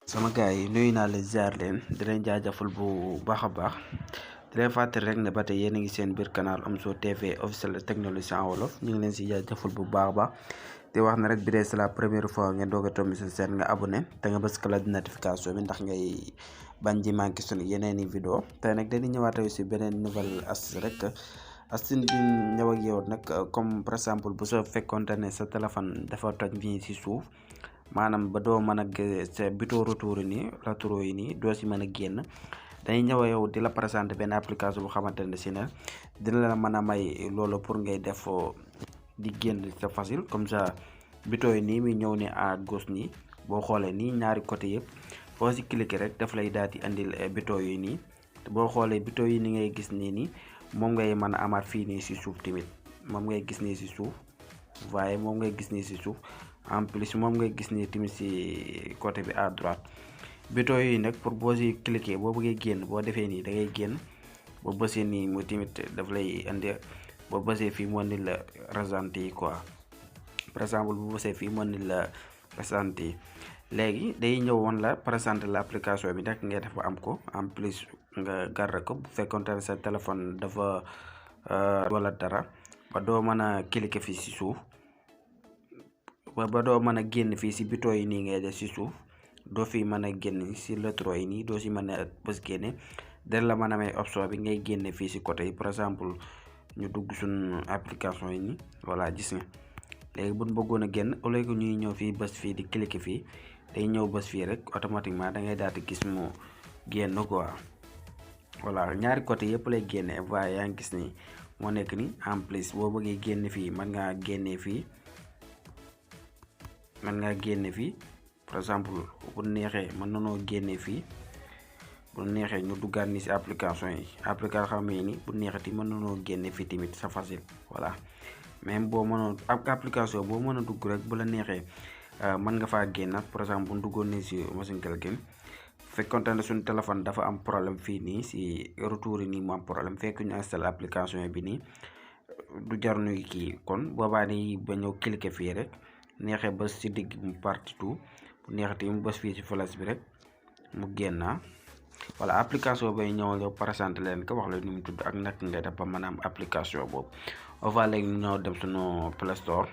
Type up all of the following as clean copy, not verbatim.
sama gars yi nuyu naa leen ziar leen di leen jaajëfal bu baax a baax di leen fàttali rek ne ba tey yéen a ngi seen biir canal Omzo TV officiel technologie en wolof ñu ngi leen si jaajëfal bu baax a baax di wax ne rek bi dee c'est la première fois ngeen doog a tombé si seen nga abonné te nga bës cloche de notification bi ndax ngay bañ ji manqué suñu yeneen i vidéo tey nag dañuy ñëwaat si beneen nouvelle astuce rek astuce bi ñëw ak yow nag comme par exemple bu soo fekkoonte ne sa téléphone dafa toj fii si suuf. maanaam ba doo mën a sa buto retour nii retour yi nii doo si mën a génn dañuy ñëw yow di la présenté benn application bu xamante ne si ne dina la mën a may loolu pour ngay def di génn c'est facile comme ça buto yi nii muy ñëw ni à gauche nii boo xoolee nii ñaari côté yëpp foo si cliquer rek daf lay daal di andil buto yi nii te boo xoolee buto yi ni ngay gis nii moom ngay mën a amaat fii nii si suuf tamit moom ngay gis nii si suuf waaye moom ngay gis nii si suuf en plus moom ngay gis ni tamit si côté bi à droite buto yi nag pour boo si cliquer boo bëggee génn boo defee nii da ngay génn boo bësee nii mu tamit daf lay indi boo bësee fii mu indi la résante yi quoi par exemple bu bësee fii mu indi la résante yi léegi day ñëw woon la présenter la application bi nag ngay def ba am ko en plus nga garder ko bu fekkoonte ne sa téléphone dafa wala dara ba doo mën a cliquer fii si suuf ba doo mën a génn fii si buto yi nii ngay def si suuf doo fi mën a génn si lettre yi nii doo si mën a bës génne dara la mën a may option bi ngay génne fii si côté yi par exemple ñu dugg suñ application yi nii voilà gis nga léegi buñ bëggoon a génn au lieu que ñuy ñëw fii bës fii di cliquer fii day ñëw bës fii rek automatiquement da ngay daal di gis mu génn quoi voilà ñaari côté yëpp lay génne waaye yaa ngi gis ni moo nekk ni en plus boo bëggee génn fii mën ngaa génnee fii mën ngaa génne fii par exemple bu neexee mën nanoo génne fii bu neexee ñu duggaat ni si application yi xam yi ni bu neexati mën nanoo génne fii tamit c'est facile voilà même boo mënoon ak application boo mën a dugg rek bu la neexee mën nga faa génnaat par exemple bu duggoon ni si machine quelqu'un fekkonte ne suñu téléphone dafa am problème fii nii si retour yi nii mu am problème fekk ñu installé application bi nii du jar nuy kii kon boobaa ni ba ñëw cliquer fii rek neexee bës si digg mu partout bu neexati mu bës fii si flash bi rek mu génna voilà application bay ñëwal yow présenté leen ko wax la nu mu tudd ak naka ngay def ba mën a am application boobu on va léegi ñu ñëw dem suñu Play Store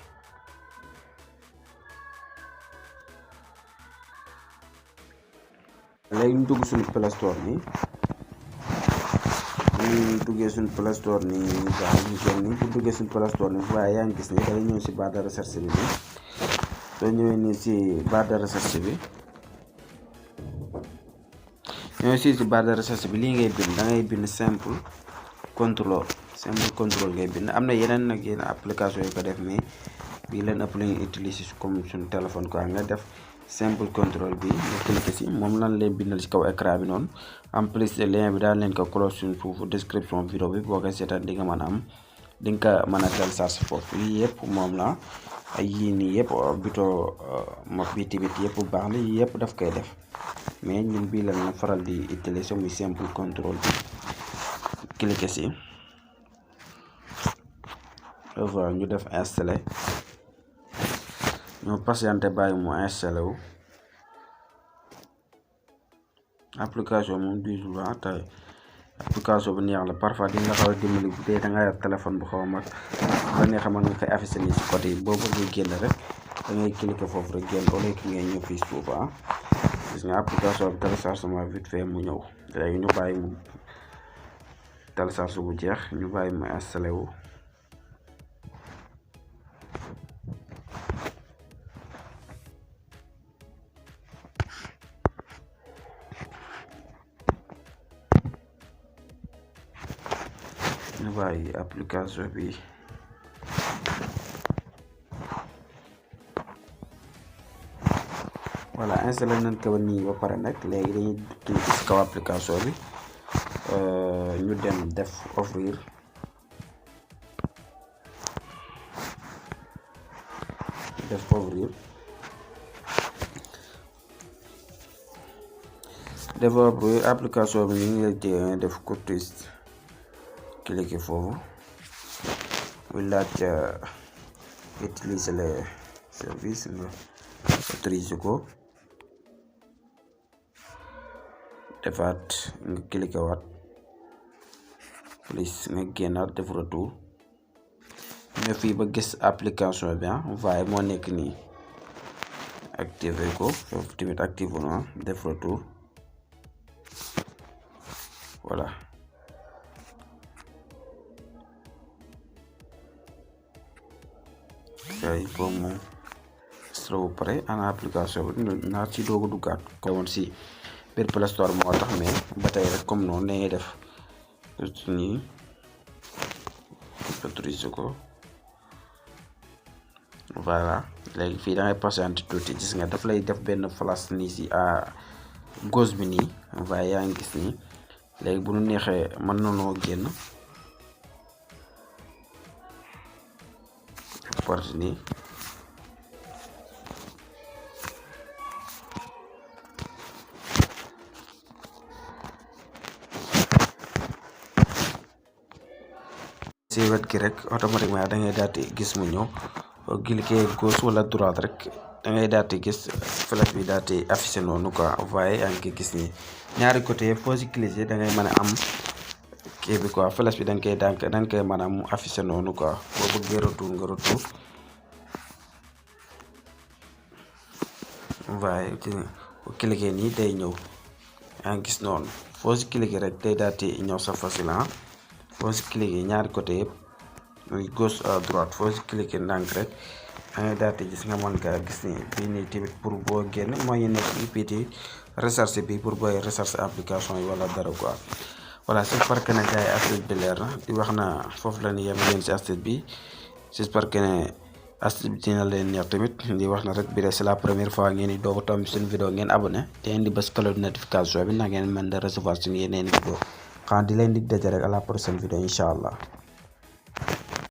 léegi ñu dugg suñu Play Store nii ñu duggee suñu Play Store nii waaw ñu génn nii bu duggee suñu Play Store nii waaye yaa ngi gis ni day ñëw si barre de recherche bi nii soo ñëwee nii si barre de recherche bi lii ngay bind da ngay bind simple contrôle ngay bind am na yeneen nag yeneen application yu ko def mais bii leen ëpp la ñuy utiliser comme suñu téléphone quoi nga def simple contrôle bi nga cliquer si moom lan leen bindal si kaw écran bi noonu en plus lien bi daal leen ko close suñu suufu description vidéo bi boo koy seetaan di nga mën a am di nga ko mën a télécharger foofu lii yëpp moom la ay yii nii yëpp buto mo bi tamit yëpp bu baax la yii yëpp daf koy def mais ñun bii la na faral di utiliser muy simple contrôle bi cliquer si voilà ñu def installé ñu patienté bàyyi mu installé wu application moom du jour te application bu neex la parfois di nga xaw a dimbali bu dee da nga yor téléphone bu xaw a mag ba nga xam nga koy affiché nii si côté yi boo bëggee génn rek da ngay cliquer foofu rek génn au lieu que ngay ñëw fii suuf gis nga application bi téléchargement vite fait mu ñëw léegi ñu bàyyi mu télécharge bu jeex ñu bàyyi mu installé wu ñu bàyyi application bi voilà installé nañ ko nii ba pare nag léegi dañuy cliquer ci kaw application bi ñu dem def ouvrir application bi ñu ngi lay def cookies cliquer foofu muy laaj utiliser les services nga autoriser ko defaat nga cliqué waat plus nga génnaat def retour mais fii ba gis application bi waaye moo nekk nii activé ko foofu tamit activé na def retour voilà kay boobu moom sera bu pare ana application bi naa ci doogu duggaat ko woon si biir Play Store moo tax mais ba tey rek comme noonu da ngay def nii autoriser ko voilà léegi fii da ngay patiente tuuti gis nga daf lay def benn flash nii si à gauche bi nii waaye yaa ngi gis nii léegi bu nu neexee mën nanoo génn porte nii si wet gi rek automatiquement da ngay daal di gis mu ñëw boo cliquer gauche wala droite rek da ngay daal di gis flèche bi daal di affiché noonu quoi voyez yaa ngi gis ni ñaari côté yëpp foo si cliquer da ngay mën a am kii bi quoi flèche bi da nga koy mën a mu affiché noonu quoi boo bëggee retour nga retour voyez boo cliquer nii day ñëw yaa ngi gis noonu foo si cliquer rek day daal di ñëw sa facile foo si cliquer ñaari côté yëpp muy gauche à droite foo si cliquer ndànk rek da ngay daal di gis nga mën kaa gis ni bii nii tamit pour boo génn mooy nekk bii di recherche bi pour booy recherche application yi wala dara quoi voilà j'espère que ne gars yi astuce bi leer na di wax na foofu la ñu yem leen si astuce bi j'espère que ne astuce bi dina leen neex tamit di wax na rek bi de c'est la première fois ngeen di doog a tomb suñu vidéo ngeen abonné te indi bës cloche de notification bi na ngeen mën de recevoir suñu yeneen vidéo xanaa di leen di daje rek à la prochaine vidéo incha allah.